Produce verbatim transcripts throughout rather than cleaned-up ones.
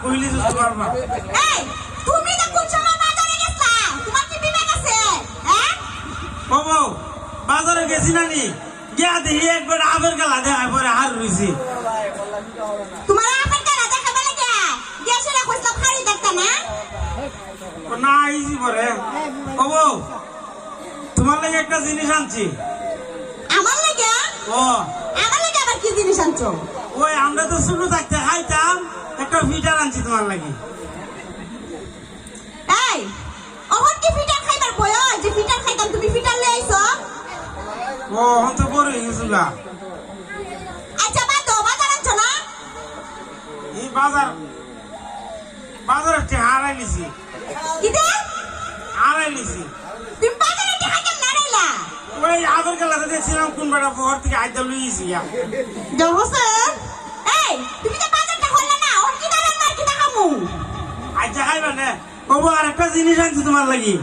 কইলি তো তোমার মা। এই, তুমি তো কোন সময় বাজারে গেছলা? তোমার কি বিবেক আছে? হ্যাঁ? ও বউ, বাজারে গেছি না নি? গিয়া দেখি একবার আপেল কেলা দেখাই পরে হার রইছি। তোমার আপেল কেলা দেখাবে লাগে? গিয়া সেটা কইছলাম হারি দেখতে না? ও না, আইছি পরে। ও বউ, তোমার লাগি একটা জিনিস আনছি। আমার লাগি? ও। আমার লাগি আবার কি জিনিস আনছো? ওই, আমরা তো ছোট থাকতে খাইতাম, একটা ফিটার আনছি তোমার লাগি। এই, অখন কি ফিটার খাইবার বয়স যে ফিটার খাইতাম, তুমি ফিটার লই আইছো? ও, অখন তো বড় অই গেছো গা। আচ্ছা, বাদ দেও, বাজার আনছো না? এই বাজার, বাজারে টেকা হারাই নিছি। কিতা? হারাই নিছি। তুমি বাজারে টেকা কেমনে হারাইলা? ওই আপেল কেলাতে দেখছিলাম কোন বেটা পকেট থাকি আইজা লই গেছি গিয়া। জহসন, এই, তুমি তো বাজারটা করলা না, অখন কিতা রান্না আর কিতা খামু? আইজা খাইবা না? ও বউ, আর একটা জিনিস আনছি তোমার লাগি।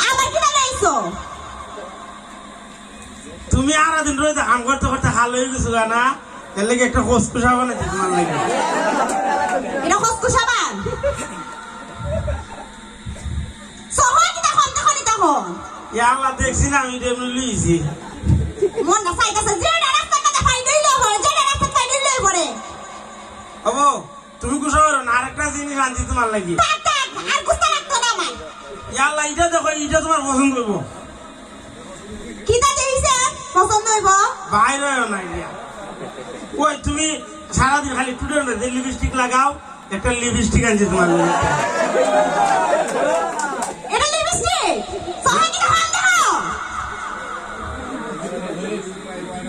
আবার কিতা লই আইছো? তুমি হারা দিন রইদে কাম করতে করতে হাল অই গেছো গা না, এর লাগি একটা খসখসা বানাইছি তোমার লাগি। এটা খসখসা বান? সহজ তখন, তখনই তখন। ইয়া আল্লাহ, দেখছি না আমি, এটা এমনি লইছি। মন না চাইতেছে, যেটা রাস্তার মাঝে পাই নিলেও পড়ে, যেটা রাস্তার পাই নিলেও পড়ে। ও বউ, তুমি গুসা করো না, আরেকটা জিনিস আনছি তোমার লাগি। থাক, থাক, আর গুসা লাগতো না আমার। ইয়া আল্লাহ, এটা দেখো, এটা তোমার পছন্দ হইব। কিতা দেখিছে? পছন্দ হইব? বাইরে হয় না ইয়া। ওই তুমি সারাদিন খালি টুটের মধ্যে লিপস্টিক লাগাও, একটা লিপস্টিক আনছি তোমার লাগি। এটা লিপস্টিক? সবাই কিতা খান দেখো?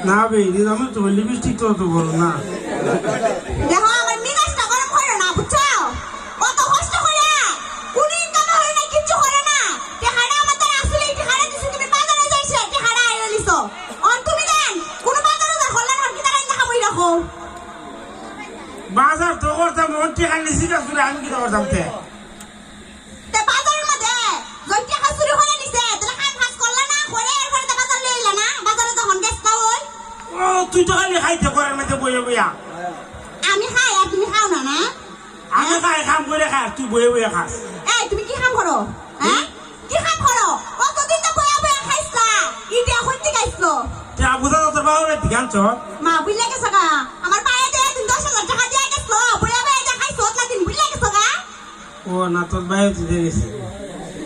না বে, এই আমি তো লিপস্টিক তো অত বড় না। দেখো, আমার মিজাজটা গরম করো না, বুঝছো? অত কষ্ট করে, কুনো ইনকাম করে না, কিচ্ছু করে না। টেকাটা আমার দ্বারা আসলে এই টেকাটা দিছো, তুমি বাজারে যাইছো, টেকাটা আইলো নিছো। অন তুমি দেন, কুনো বাজারও যা করলে না, কি তারা ইনকাম হই রাখো। বাজার তো করতাম, ওর টেকা নিছি না, চুরে আমি কিতা করতাম তে? তে বাজারের মধ্যে যদি টেকা চুরি করে নিছে, তাহলে কাম কাজ করলা না, করে এরপরে তো বাজার লইলা না, বাজারে যখন গেছলা ওই। ও, তুই তো খালি খাইতে ঘরের মধ্যে বইয়া বইয়া। আমি খাই আর তুমি খাও না, না? আমি খাই, কাম করে খাই, আর তুই বইয়া বইয়া খাস। এই, তুমি কি কাম করো? হ্যাঁ? কি কাম করো? অতদিন তো বইয়া বইয়া খাইছলা, ইটা এখন ঠিক আইছলো। তে আবু দাদা তোর বাবার বাড়ি থেকে আনছো? মা, বুঝলে গেছো গা? আমার পায়ে দিয়ে তুমি দশ হাজার টাকা দিয়ে গেছো, বইয়া বইয়া যে খাইছো, অতলা দিন বুঝলে গেছো গা? ও না, তোর ভাই জিতে গেছে।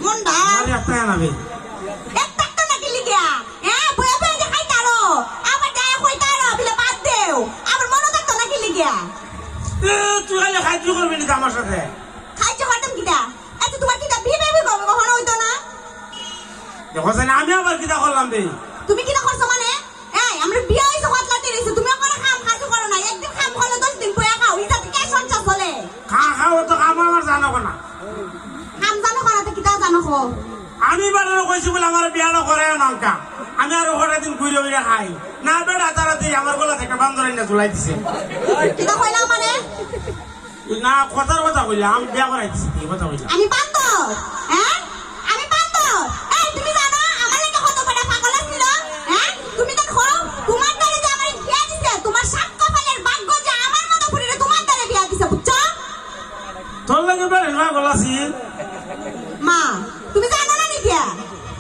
মনটা? আরে একটা আনাবে। এক টাকা না কিলি গিয়া? হ্যাঁ, বইয়া বইয়া যে খাইতারো, আবার যায় কইতারো, বিলে বাদ দেও। আবার মনে থাকতো না কিলি গিয়া? এ, তুই খালি খাইতে করবি নি তো আমার সাথে? খাইতে করতাম কিতা? আচ্ছা, তোমার কিতা বিয়ে বিয়ে করবে কখনো হইতো না? দেখো জানি আমি আবার কিতা করলাম রে? তুমি কিতা করছো মানে? এই, আমরা বিয়া হইছে কতলা দিন হইছে, তুমি ওখানে কাম কাজ করো না, একদিন কাম করলে দশ দিন বইয়া খাও, ইটা থেকে সংসার চলে। খা, খাও তো কাম আমার জানো না। কাম জানো না তো কিতা জানো কো? আমি বেটারে কইছি বলে আমার বিয়াটা করে না কা। আমি আর ওখানে দিন ঘুরে ঘুরে খাই। না বেটা তারা দিয়ে আমার গলা থেকে বান্দর আইনা ঝুলাই দিছে। কিতা কইলা মানে? না, কথার কথা কইলাম, আমি বিয়া করাই দিছি, এই কথা কইলাম। আমি বান্দর? হ্যাঁ? আমি বান্দর? এই, তুমি জানো আমার লাগে কত বড় পাগল আছিল? হ্যাঁ? তুমি দেখো, তোমার দ্বারে যে আমার বিয়া দিছে, তোমার সাত কপালের ভাগ্য যে আমার মতো ফুরিরে তোমার দ্বারে বিয়া দিছে, বুঝছো? তোর লাগে বেড়ে না গলাছি। মা, তুমি জানো না নি বিয়া?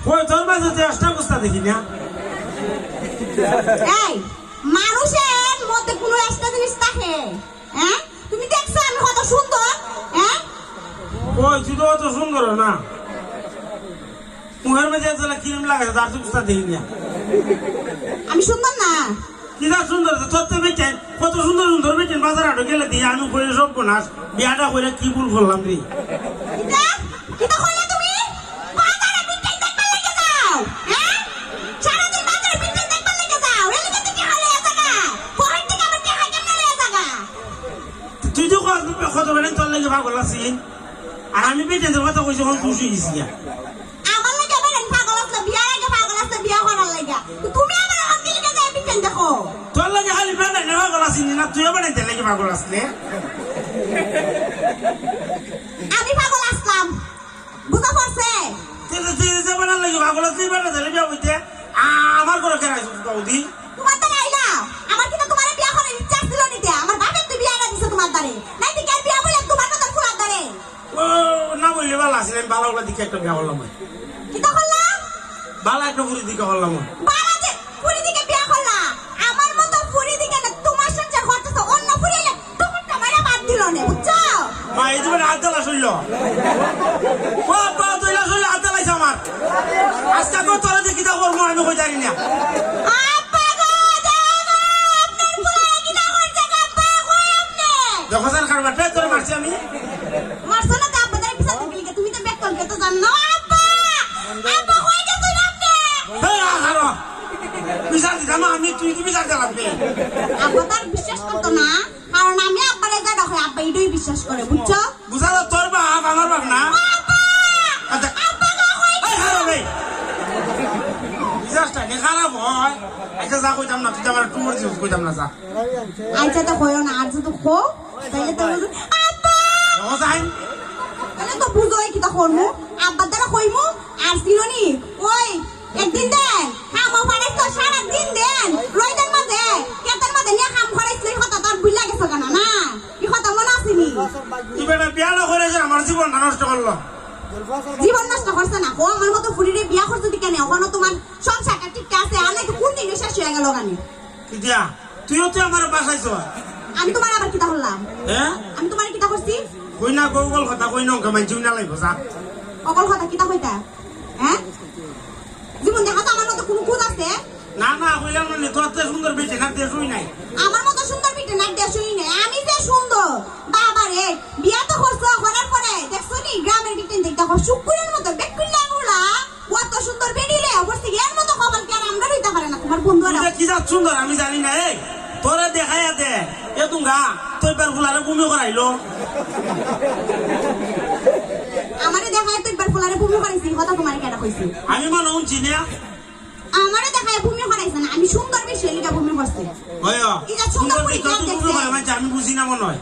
কই তোর মাঝে তো একটা অবস্থা দেখি না। এই, মানুষের মধ্যে কোনো একটা জিনিস থাকে, হ্যাঁ? তুমি দেখছো আমি কত সুন্দর, হ্যাঁ? ওই, তুই তো অত সুন্দর না। মুখের মধ্যে যেলা ক্রিম লাগাইছে, তার তো বুঝতে দেখি না। আমি সুন্দর না? কিতা সুন্দর? তোর তো বেটেন, কত সুন্দর সুন্দর বেটেন বাজার হাটে গেলে দিয়ে আমি করে সব বোনাস, বিয়াটা করে কি ভুল করলাম রে? কিতা? কিতা কইলা তুমি? বাজারে বেটেন দেখবার লাগি যাও, হ্যাঁ? সারাদিন বাজারে বেটেন দেখবার লাগি যাও, এর লাগি তো টেকা লইয়া যাগা। পকেট থেকে আমার টেকা কেমনে লইয়া যাগা? তুই তো কত, কত বেলা তোর লাগে পাগল আছি, আর আমি বেটেনর কথা কইছি, এখন খুশি হইছি না। আমার লাগে বেটেন পাগল আছে, বিয়ার আগে পাগল আছে, বিয়া করার লাগে। তো তুমি আমার এখন কি লিখে যায় বেটেন দেখো? তোর লাগে খালি বেটেন পাগল আছি না, তুইও বেটেনর লাগে পাগল আসলে। আমি পাগল আসলাম, বুঝা পড়ছে? তুই, তুই, তুই যে বেটার লাগে পাগল আছিস, বেটা ছেলে বিয়া হইতে, আ-, আমার ঘরে কেন আইছিস বৌদি? তোমার তো আইলা, আমার কিন্তু তোমার বিয়া করার ইচ্ছা ছিল নিতে, আমার বাপের তো বিয়া দিছে তোমার দ্বারে, নাই তো কে বিয়া বলে তোমার একটা বিয়া করলাম। কিতা করলা? বালা একটা ফুরি দেখি করলাম। বালা যে ফুরি দেখি বিয়া করলা। আমার মতো ফুরি দেখি না, তোমার সংসার করতেছে, অন্য ফুরি আইলে তখন কামাইরা বাদ দিল নে, বুঝছো? মা, এই জীবনে আধ জ্বালা শুনল। ও আব্বা, দুই লাখ শুনলে আধ জ্বালাইছে আমার। আজকে কই তোরা দিয়ে কিতা করবো আমি কই জানি না। আব্বা গো, দেখো গো, আপনার ফুলায় কিতা করছে গো, আব্বা, কই আপনি? দেখো স্যার, কারবার পেয়ে তোরা মারছি আমি। মারছো না তো, আব্বা তার পিছন থেকে লিখে, তুমি তো ব্যাক কল করতে জানো না। আব্বা! আব্বা, কই গেছো রে আপনি? এই, আ, হারো। বিচার দিতাম আমি, তুই কি বিচার দিলাম রে? আব্বা তার বিশ্বাস করতো না, কারণ আমি আব্বারে যা ডাকে, আব্বা এটাই বিশ্বাস করে, বুঝছো? বুঝা তো তোর বাপ, আমার বাপ না। আব্বা! আচ্ছা। আব্বা গো, কই এই, হারো রে। বিচারটা কি খারাপ হয়? আচ্ছা, যা কইতাম না, তুই তো আমার টুমর দিস, কইতাম না, যা। আচ্ছা, তো কইও না, আর যদি কও, তাহলে তো বুঝো। আব্বা! ও, যাই। তাহলে তো বুঝো, এই কিতা করমু? আব্বার দ্বারা কইমু, আর চিনোনি, ওই, একদিন দেন, কামো পাঠাইছো সারা দিন দেন, রইদের মাঝে, খেতের মাঝে নিয়া কাম করাইছিল, এই কথা তো আর ভুইলা গেছো কেনে, না? এই কথা মনো আছে নি? তুই বেটা বিয়া না করে যে আমার জীবনটা নষ্ট করলো। জীবন নষ্ট করছে না, ও আমার মতো ফুরিরে বিয়া করছে দি কেনে? অখনো তোমার সংসারটা ঠিক আছে, আর নাকি কোন দিন শেষ হয়ে গেল গানি? কিতা? তুইও তো আমার বাসায় চল। আমি তোমার আবার কিতা করলাম? হ্যাঁ? আমি তোমার কিতা করছি? কই না, গো, অকল কথা কই না, অঙ্কা মাইনষে হুনা লাগবো, যা। অকল কথা কিতা কইতা? হ্যাঁ? জীবন দেখা তো আমার মতো কোনো খুঁজ আছে? না, না, কইলাম না, তোর তো সুন্দর বেটে না, দেশই নাই। আমার মতো সুন্দর বেটে না, দেশই নাই। আমি যে সুন্দর, বাবা রে, বিয়া তো করছো, করার পরে দেখছো নি, গ্রামের বেটে দেখতে দেখো, শুকুরের মতো বেকুল্লা গুলা। অত সুন্দর বেটি লইয়া পড়ছি, এর মতো কপাল কি আর আমরার হইতে পারে না, তোমার বন্ধু আর তুই যে কি জাত সুন্দর আমি জানি না। এই, তোরে দেখাইয়া দে, এ তুঙ্গা, তুই বার ফুলারে বমি করাইলো। আমারে দেখাইয়া তুই বার ফুলারে বমি করাইছি, কথা তোমার কেন কইছি? আমি মনে হুনছি না। আমারে দেখাইয়া বমি করাইছে না, আমি সুন্দর বেশি লিগা বমি করছি। ওই, ও, এই যে সুন্দর সুন্দর করে দেখতে কেউ তো দেখছে। বমি করে, মানে, আমি বুঝি না মনে হয়।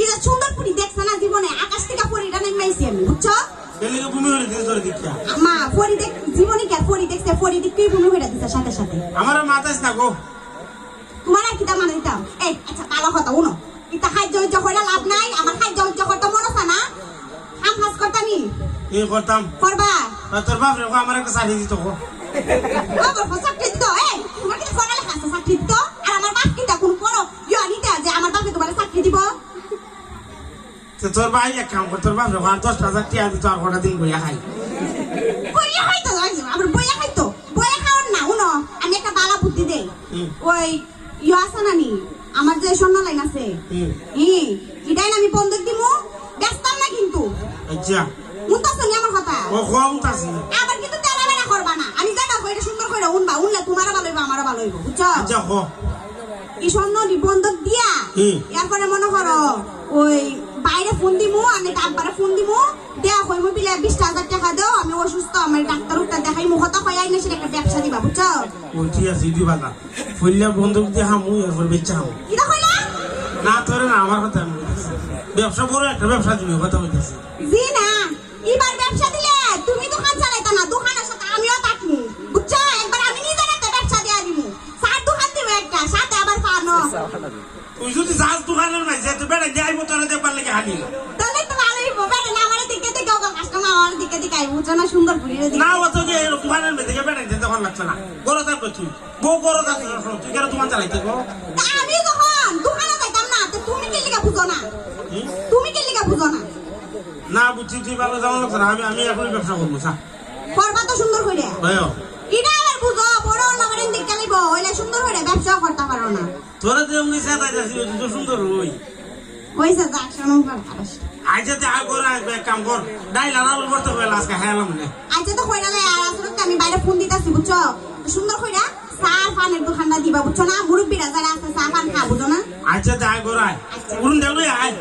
এই যে সুন্দর পরি দেখছে না জীবনে, আকাশ থেকে পরিটা নেমে আইছি আমি, বুঝছো? এর লিগে বমি করে দিছে তোর দিকটা। মা, পরি দেখ, জীবনে কি আর পরি দেখছে? পরি দেখতেই বমি করে দিছে সাথে সাথে। আমার আর মাথায় না গো। তোমার আর কিতা মানে দিতাম? এই, আচ্ছা, ভালো কথা, উনো। ইতা খাদ্য উজ্জ করে লাভ নাই, আমার খাদ্য উজ্জ করতে মন আছে না? কাম কাজ করতাম নি? এই করতাম। করবা? তা তোর বাপ রে, আমার একটা চাকরি দিত গো। বাবা, চাকরি দিত? এই, তোমার কি পড়ালেখা আছে, চাকরি দিত? আর আমার বাপ কিতা কোনো বড় ইয়া নিতে যে আমার বাপে তোমার চাকরি দিব? তো তোর ভাই এক কাম কর, তোর বাপ যখন দশ হাজার টিয়া দিত, আর কটা দিন বইয়া খাই। বইয়া খাইতো, আবার বইয়া খাইতো, বইয়া খাওয়ার না, উনো, আমি একটা বালা বুদ্ধি দেই। হুম। ওই ইয়া আছে না নি, আমার যে স্বর্ণ লাইন আছে, হুম। ই, ইটাই না আমি বন্ধক দিমু, বেচতাম না কিন্তু। আচ্ছা। হুনতাছো নি আমার কথা? ও, কম তাছি। আবার কিন্তু তেরা বেড়া করবা না, আমি যেটা কই এটা সুন্দর করে উনবা, উনলে তোমারও ভালো হইবো, আমারও ভালো হইবো, বুঝছো? আচ্ছা, হ। এই স্বর্ণ নিবন্ধক দিয়া, হুম। এরপরে মনে করো, ওই বাইরে ফোন দিমু, আমি ডাব্বারে ফোন দিমু, দেয়া কইমু বিলে বিশ হাজার টাকা দাও, আমি অসুস্থ, আমার ডাক্তার উক্তার দেখাইমু, কথা কই আইনে সেটা একটা ব্যবসা দিবা, বুঝছো? ও, ঠিক আছে, দিবা না। ফুললে বন্ধক দিয়ে হামু, এরপর বেচা হামু। কিতা কইলা? না, তোরে না, আমার কথা আমি কইতেছি। ব্যবসা বড় একটা ব্যবসা দিবি, কথা কইতেছি। জি না, এবার ব্যবসা দিলে তুমি দোকান চালাইতা না, দোকানের সাথে আমিও থাকমু। বুঝছো? একবার আমি নিজের একটা ব্যবসা দিয়া দিমু। চার দোকান দিমু একটা, সাথে আবার পানো। তুই যদি চাস দোকানের মাঝে, তুই বেটা দিয়ে আইবো তোরা দেখবার লাগে হানি। তাহলে তো ভালোই হইবো, বেটা না আমার দিকে দিকে ওগো কাস্টমার আমার দিকে দিকে আইবো, বুঝছো না? সুন্দর করি রে না, দিকে। ও তো গিয়ে দোকানের মধ্যে গিয়ে বেটা দিয়ে তখন লাগছে না। গরো থাকবে তুই। বউ গরো থাকবে না, তুই কেন দোকান চালাইতে গো? তা আমি যখন দোকানে যাইতাম না, তো তুমি কি লিগা বুঝো না? হুম? তুমি কি লিগা বুঝো না? না বুঝছি, তুই ভালো যাওয়া লাগছে না, আমি, আমি এখনই ব্যবসা করবো, চা। করবা তো সুন্দর করে। ভাইও। এটা আবার বুঝো, বড় অন্য করে দিকে লিবো, ওইলে সুন্দর করে ব্যবসা করতে পারো না। তোরা যে অমনি সাদা যাচ্ছি, ওই তো সুন্দর ওই। ওই সাদা, একশো নম্বর আড়াইশো। আচ্ছা, তে আর কর, আর এক কাম কর। ডাইল আর আলু ভর্তা করে আজকে খাইলাম না। আচ্ছা, তো কইরা লাই, আর আসলে তো আমি বাইরে ফোন দিতাছি, বুঝছো? তো সুন্দর কইরা চা পানের দোকানটা দিবা, বুঝছো না? মুরব্বিরা যারা আছে, চা পান খা, বুঝো না? আচ্ছা, তে আয় কর, আয়। আচ্ছা। উড়ুন দেও রে, আয়।